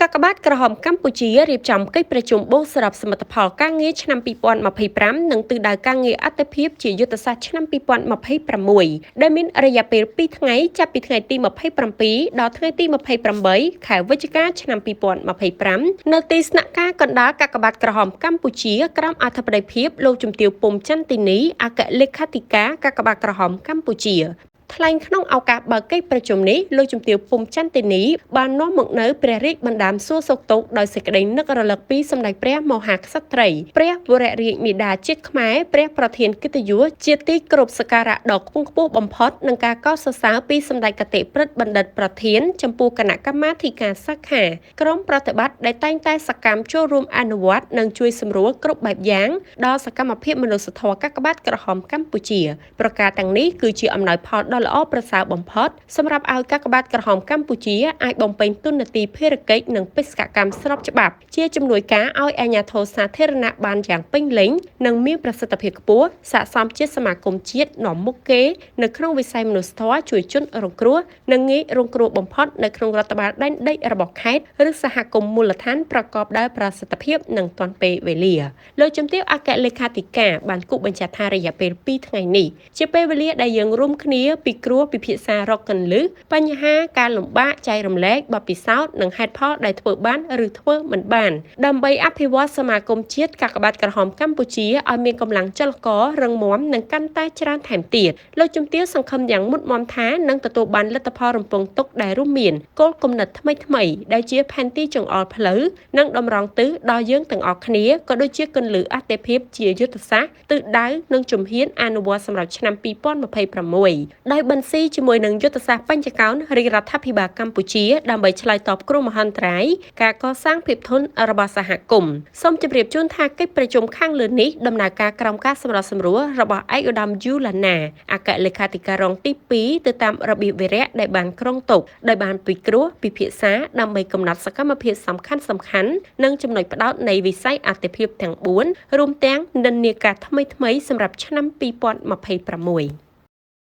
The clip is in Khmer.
កាកបាទក្រហមកម្ពុជារៀបចំកិច្ចប្រជុំបូកសរុបសមិទ្ធផលការងារឆ្នាំ2025និងទិសដៅការងារអត្ថិភាពជាយុទ្ធសាស្ត្រឆ្នាំ2026ដែលមានរយៈពេល2ថ្ងៃចាប់ពីថ្ងៃទី27ដល់ថ្ងៃទី28ខែវិច្ឆិកាឆ្នាំ2025នៅទីស្នាក់ការកណ្ដាលកាកបាទក្រហមកម្ពុជាក្រោមអធិបតីភាពលោកជំទាវពុំច័ន្ទទីនីអគ្គលេខាធិការកាកបាទក្រហមកម្ពុជាថ្លែងក្នុងឱកាសបើកកិច្ចប្រជុំនេះលោកជំទាវពុំច័ន្ទទីនីបាននាំមកនៅព្រះរាជបណ្ដាំសួរសុខទុក្ខដោយសេចក្តីនឹករលឹកពីសម្ដេចព្រះមហាក្សត្រីព្រះវររាជមាតាជាតិខ្មែរព្រះប្រធានកិត្តិយសជាទីគោរពសក្ការៈដ៏ខ្ពង់ខ្ពស់បំផុតនិងការកោតសរសើរពីសម្ដេចគតិព្រឹទ្ធបណ្ឌិតប្រធានចំពោះគណៈកម្មាធិការសាខាក្រុមប្រតិបត្តិដែលតែងតែសកម្មចូលរួមអនុវត្តនិងជួយសម្រួលគ្រប់បែបយ៉ាងដល់សកម្មភាពមនុស្សធម៌កាកបាទក្រហមកម្ពុជាប្រការទាំងនេះគឺជាអំណោយផលដ៏ល្អប្រសើរបំផុតសម្រាប់ឲ្យកាកបាទក្រហមកម្ពុជាអាចបំពេញតួនាទីភារកិច្ចនិងបេសកកម្មស្របច្បាប់ជាជំនួយការឲ្យអាជ្ញាធរសាធារណៈបានយ៉ាងពេញលេញនិងមានប្រសិទ្ធភាពខ្ពស់ស័ក្តិសមជាសមាគមជាតិនាំមុខគេនៅក្នុងវិស័យមនុស្សធម៌ជួយជនរងគ្រោះនិងងាយរងគ្រោះបំផុតនៅក្នុងរដ្ឋបាលដែនដីរបស់ខេត្តឬសហគមន៍មូលដ្ឋានប្រកបដោយប្រសិទ្ធភាពនិងទាន់ពេលវេលាលោកជំទាវអគ្គលេខាធិការបានគូបញ្ជាក់ថារយៈពេល2ថ្ងៃនេះជាពេលវេលាដែលយើងរួមគ្នាពិគ្រោះពិភាក្សារកកន្លឹះបញ្ហាការលំបាកចែករំលែកបទពិសោធន៍និងហេតុផលដែលធ្វើបានឬធ្វើមិនបានដើម្បីអភិវឌ្ឍសមាគមជាតិកាកបាទក្រហមកម្ពុជាឲ្យមានកម្លាំងចលកររឹងមាំនិងកាន់តែច្រើនថែមទៀតលោកជំទាវសង្ឃឹមយ៉ាងមុតមមថានឹងទទួលបានលទ្ធផលរំពឹងទុកដែលរួមមានគោលគំនិតថ្មីៗដែលជាផែនទីចង្អុលផ្លូវនិងតម្រង់ទិសដល់យើងទាំងអស់គ្នាក៏ដូចជាគន្លឹះអត្ថិភាពជាយុទ្ធសាស្ត្រទិសដៅនិងជំហានអនុវត្តសម្រាប់ឆ្នាំ2026ដោយបន្ស៊ីជាមួយនឹងយុទ្ធសាស្ត្របញ្ចកោណរាជរដ្ឋាភិបាលកម្ពុជាដើម្បីឆ្លើយតបគ្រោះមហន្តរាយការកសាងភាពធន់របស់សហគមន៍សូមជម្រាបជូនថាកិច្ចប្រជុំខាងលើនេះដំណើរការក្រោមការសម្របសម្រួលរបស់ឯកឧត្តមយូឡាណាអគ្គលេខាធិការរងទី2ទៅតាមរបៀបវិរៈដែលបានក្រុងទុកដោយបានពិគ្រោះពិភាក្សាដើម្បីកំណត់សកម្មភាពសំខាន់ៗនិងចំណុចផ្ដោតនៃវិស័យអត្ថិភាពទាំង4រួមទាំងនិន្នាការថ្មីៗសម្រាប់ឆ្នាំ2026។